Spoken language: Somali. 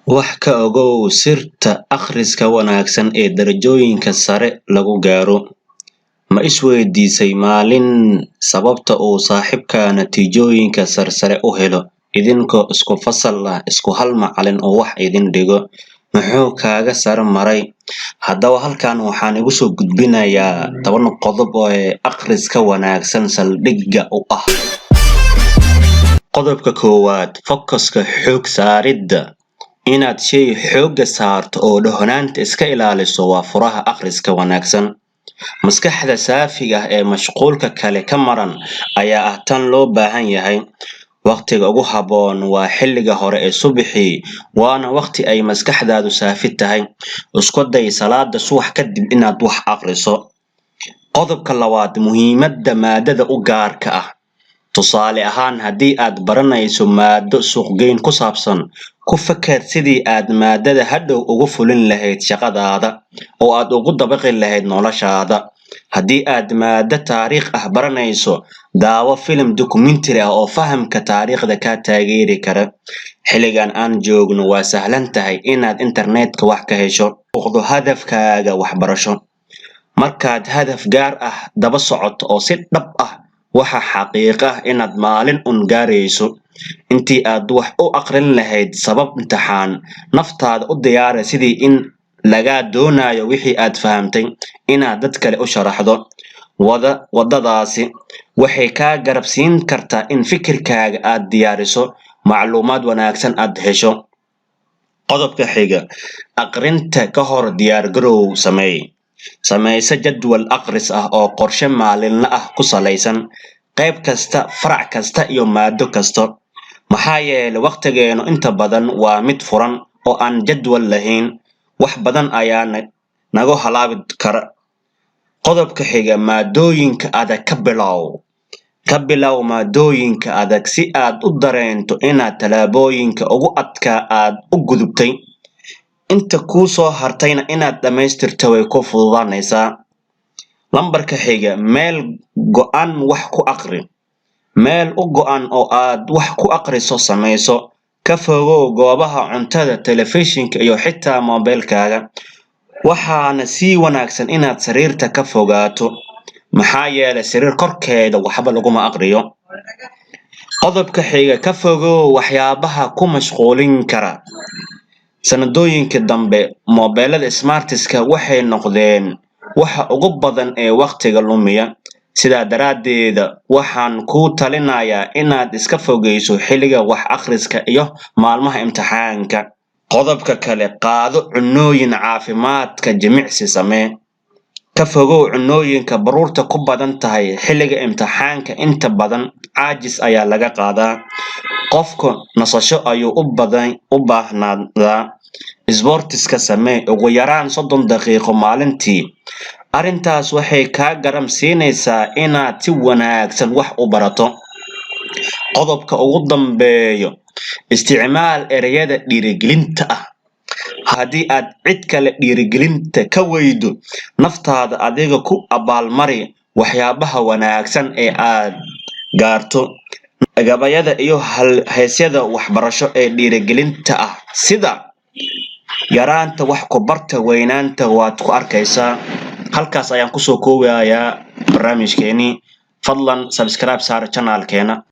Wax ka ogow sirta akhriska wanaagsan ee darajooyinka sare lagu gaaro. Ma isweydiisay maalin sababta uu saaxiibkaa natiijooyinka sarsare u helo, idinkoo isku fasal ah, isku hal macalin oo wax idin dhigo? Muxuu kaaga sare maray? Haddaba halkan waxaan igu soo gudbinayaa 10 qodob oo akhriska wanaagsan saldhigga u ah. Qodobka koowaad: Focuska, xoog saaridda. Inaad shay xoogga saarto oo dhohnaanta iska ilaaliso waa furaha akhriska wanaagsan. Maskaxda saafiga ah ee mashquulka kale ka maran ayaa ah tan loo baahan yahay. Waqtiga ugu habboon waa xilliga hore ee subaxii, waana waqti ay maskaxdaadu saafi tahay. Isku day salaada subax kadib inaad wax akhriso. Qodobka labaad: Muhiimadda maadada u gaarka ah. Tusaale ahaan, haddii aad baranayso maaddo suuqgeyn ku saabsan, ku fakar sidii aad maadada hadhow ugu fulin lahayd shaqadaada oo aad ugu dabaqi lahayd noloshaada. Haddii aad maaddo taariikh ah baranayso, daawo filim documentary ah oo fahamka taariikhda kaa taageeri kara. Xilligan aan joogno waa sahlan tahay inaad internetka wax ka hesho. Muuqdo hadafkaaga waxbarasho. Markaad hadaf gaar ah daba socoto oo si dhab ah, waxa xaqiiq ah inaad maalin un gaarayso. Intii aad wax u akhrin lahayd sabab imtixaan, naftaada u diyaari sidii in lagaa doonayo wixii aad fahamtay inaad dad kale u sharaxdo. Waddadaasi waxay kaa garab siin kartaa in fikirkaaga aad diyaariso, macluumaad wanaagsan aad hesho. Qodobka xiga: Akhrinta ka hor diyaargarow sameey. Samayso jadwal akhris ah oo qorshe maalinle ah ku salaysan, qayb kasta, farac kasta iyo maaddo kasta. Maxaa yeelay waqtigeenu inta badan waa mid furan oo aan jadwal lahayn, wax badan ayaa naga halaabi kara. Qodobka xiga: Maadooyinka adag ka bilow. Ka bilow maadooyinka adag si aad u dareento inaad tallaabooyinka ugu adkaa aad u gudubtay. Inta kuu soo hartayna inaad dhammaystirto way ku fududaanaysaa. Lambarka xiga: Meel go'an wax ku aqri. Meel u go'an oo aad wax ku aqriso samayso. Ka fogow goobaha cuntada, telefishinka iyo xitaa moobilkaaga. Waxaana sii wanaagsan inaad sariirta ka fogaato, maxaa yeelay sariir korkeeda waxba laguma aqriyo. Qodobka xiga: Ka fogow waxyaabaha ku mashquulin kara. Sanadooyinkii dambe, moobilada smartiska waxay noqdeen waxa ugu badan ee waqtiga lumiya. Sidaa daraaddeed, waxaan kuu talinayaa inaad iska fogeyso xilliga wax akhriska iyo maalmaha imtixaanka. Qodobka kale: Qaado cunnooyin caafimaadka, jimicsi samee. Ka fogow cunnooyinka baruurta ku badan tahay xilliga imtixaanka. Inta badan caajis ayaa laga qaadaa, qofku nasasho ayuu u baahnaadaa. Isboortiska samee ugu yaraan 30 daqiiqo maalintii. Arrintaas waxay kaa garab siinaysaa inaad si wanaagsan wax u barato. Qodobka ugu dambeeyo: Isticmaal ereyada dhiirigelinta ah. Haddii aad cid kale dhiirigelinta ka weydo, naftaada adiga ku abaalmari waxyaabaha wanaagsan ee aad gaarto. Gabayada iyo heesyada waxbarasho ee dhiirigelinta ah, sida "Yaraanta wax ku barta, weynaanta waad ku arkaysaa." Halkaas ayaan kusoo koobayaa barnaamijkeenii. Fadlan subscribe saar channelkeena.